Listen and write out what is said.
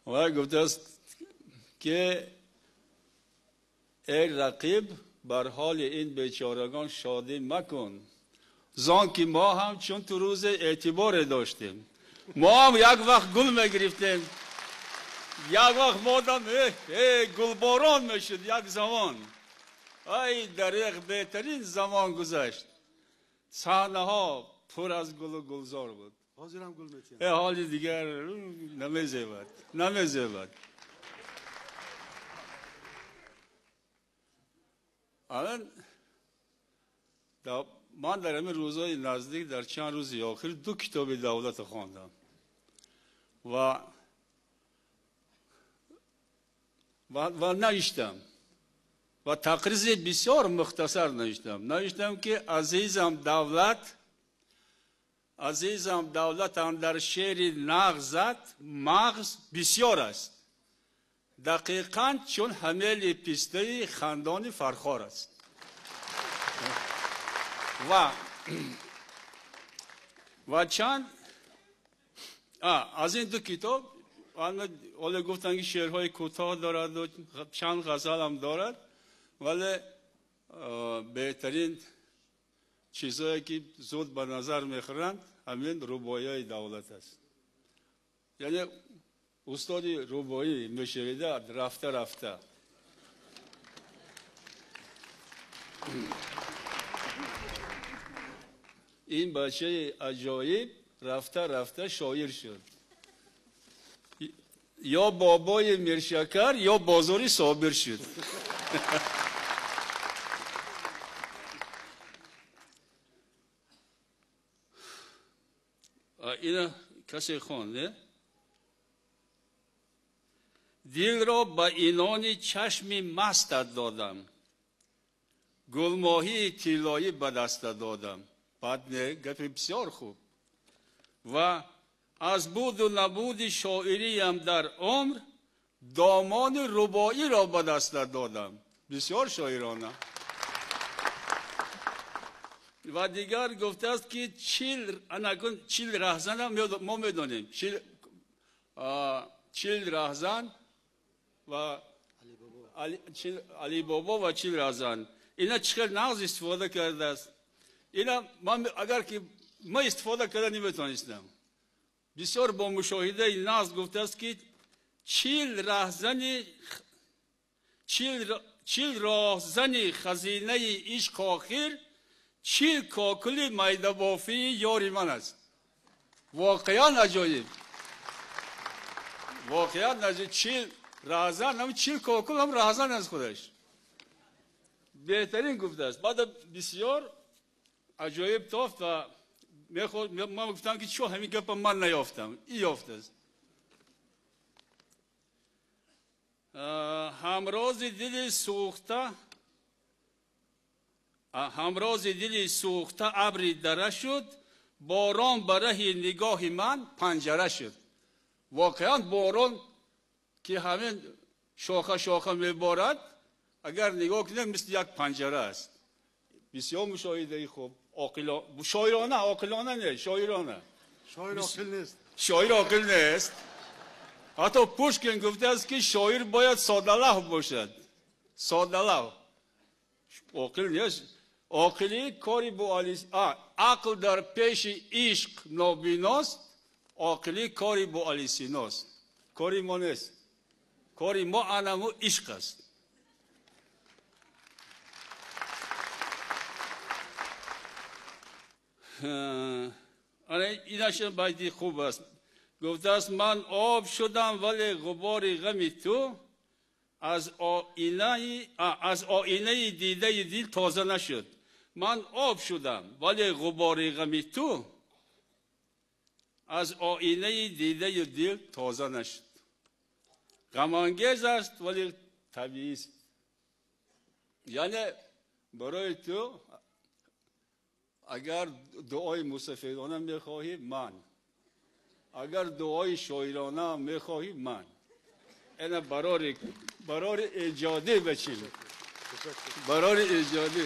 Ва гуфтааст ки эй рақиб, бар ҳоли ин бечорагон шодӣ макун, зон ки мо ҳам чун ту рӯзе эътиборе доштем, мо ҳам як вақт гул мегирифтем, як вақт модам гулборон мешуд як замон. Ай дареғ, беҳтарин замон гузашт, саҳнаҳо пур аз гулу гулзор буд. Ҳозир ҳам гул метиҳанд. Ҳоли дигар намезебад, намезебад. Алан ман дар ҳамин рӯзҳои наздик, дар чанд рӯзи охир, ду китоби давлатро хондам ва навиштам ва тақризи бисёр мухтасар навиштам. Навиштам ки азизам давлат, азизам давлатам дар шеъри нағзат мағз бисёр аст, дақиқан чун ҳамели пистаи хандони Фархор аст. Ва чанд аз ин ду китоб ҳоло гуфтанд ки шеърҳои кӯтоҳ дорад ва чанд ғазалам дорад, вале беҳтарин чизҳое ки зуд ба назар мехӯранд ҳамин рубоиҳои давлат аст. Яъне устоди рубоӣ мешавида рафта рафта. Ин бачаи аҷоиб рафта рафта шоир шуд. Ё бобои Миршакар, ё бозори Собир шуд. Ина касе хонд, не? Дилро ба инони чашми мастат додам, гулмоҳии тиллоӣ ба дастат додам. Баъд не, гапи бисёр хуб. Ва аз буду набуди шоириям дар умр домони рубоиро ба дастат додам. Бисёр шоирона. Ва дигар гуфтааст ки 40 раҳзанам мо медонем, 40 раҳзан ва Алибобо ва 40 раҳзан. Ина чӣ хел нағз истифода кардааст. Ина ман агар ки ман истифода карда наметавонистам. Бисёр бо мушоҳидаи нағз гуфтааст ки 40 роҳзани хазинаи ишқ охир 40 кокули майдабофии ёри ман аст. Воқеан аҷоиб, воқеан аҷоиб. 40 раҳзан, ҳам 40 кокул ҳам раҳзан аз худаш. Беҳтарин гуфтааст. Баъд бисёр аҷоиб тофт ва ман гуфтам ки чо ҳамин гапа ман наёфтам, и ёфтааст. Ҳамрози дили сӯхта, ҳамрози дили сӯхта абри дара шуд, борон ба раҳи нигоҳи ман панҷара шуд. Воқеан борон ки ҳамин шоха шоха меборад, агар нигоҳ кунем мисли як панҷара аст. Бисёр мушоҳидаи хуб, шоирона, оқилона не, шоирона. Шоир оқил нест. Шоир оқил нест. Ҳатто Пушкин гуфтааст ки шоир бояд содалавҳ бошад. Содалавҳ. Оқил нест. Оқилӣ кори бо ақл дар пеши ишқ нобиност, оқилӣ кори бо Алисиност. Кори мо нест. Кори мо анаму ишқ аст. Инаш байти хуб аст. Гуфтааст ман об шудам, вале ғубори ғами ту аз оинаи дидаи дил тоза нашуд. Ман об шудам, вале ғубори ғами ту аз оинаи дидаи дил тоза нашуд. Ғамангез аст, вале табиист. Яъне барои ту агар дуои мусафирона мехоҳӣ, ман. Агар дуои шоирона мехоҳӣ, ман. Ина барори эҷодӣ бачим. Барори эҷодӣ.